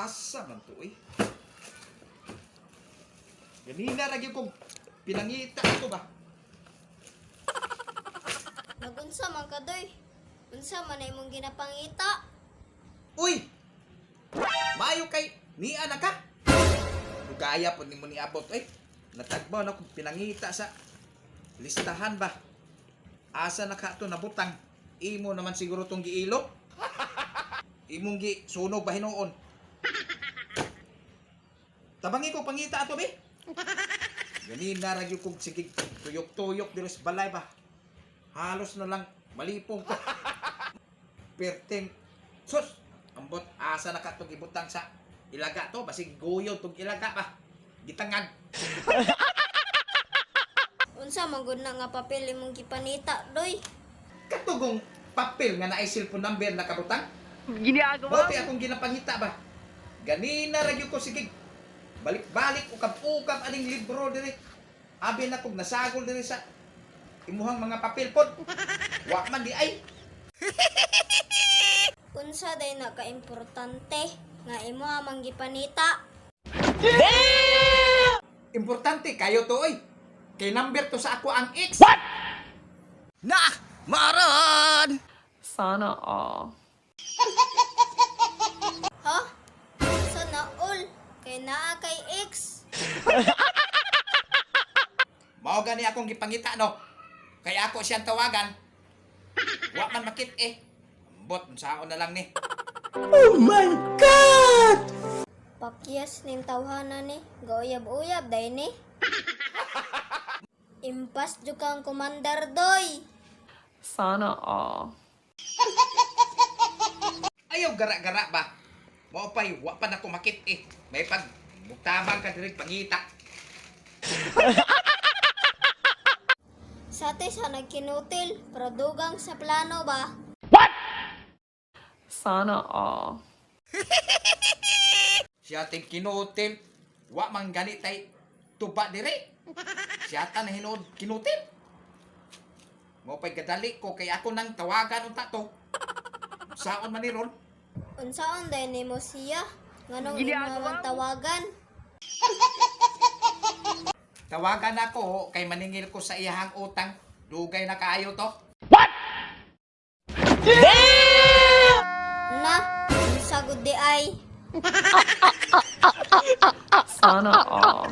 Asa man to eh. Ganina ra gyud kong pinangita ko ba. Nagunsa man ka, doy? Unsa man na imong ginapangita? Uy! Maayo kay niya na ka. Dugaya po nimo niabot eh. Natagbaw na kong pinangita sa listahan ba. Asa na ka to nabutang? Imo naman siguro tong giilo. Imong gi sunog ba hinuon? Tabangi ko pangita ato be. Ganina ra gyud kog sige tuyok-tuyok diri sa balay ba. Halos na lang malipong ko. Perteng sus, ambot asa na ka tong ibutang sa ilaga to, basig guyod tong ilaga ba. Gitangag. Unsa man gud na nga papel imong gipanita, doy? Katugong papel nga naay cellphone number na kabutang. Ginagawa Mao akong ginapangita ba. Ganina ra gyud ko sige. Balik-balik ukab-ukab aning libro diri. Abi na kog nasagol diri sa imuhang mga papel pod. Wa man di ay. Unsa day na kaimportante nga imo amang gipanita? Importante kayo to oy. Kay number to sa ako ang X. What? Na, maran. Sana all. Ha? Sana all kay naa kay X. Mao gani akong gipangita no. Kay ako siyang tawagan. Wa man makit eh. Ambot unsaon na lang ni. Pakyas ning tawhana ni, gauyab-uyab day ni. Impas jud kang commander, doy. Sana all. Ayaw gara-gara ba? Mao pay wa pa nako makit eh. May pag mutabang ka diri pangita. Sa te sa nagkinutil, pero dugang sa plano ba? Sana all. Siya ting kinutil. Wa man gani tay tuba diri. Siya ta na hinuod kinutil. Mao pay gadali ko kay ako nang tawagan unta to. Saon man ni ron? Unsaon day nimo siya? Nganong imo man tawagan? Tawagan ako kay maningil ko sa iyahang utang. Dugay na kaayo to. Na, unsa gud di ay? Sana all.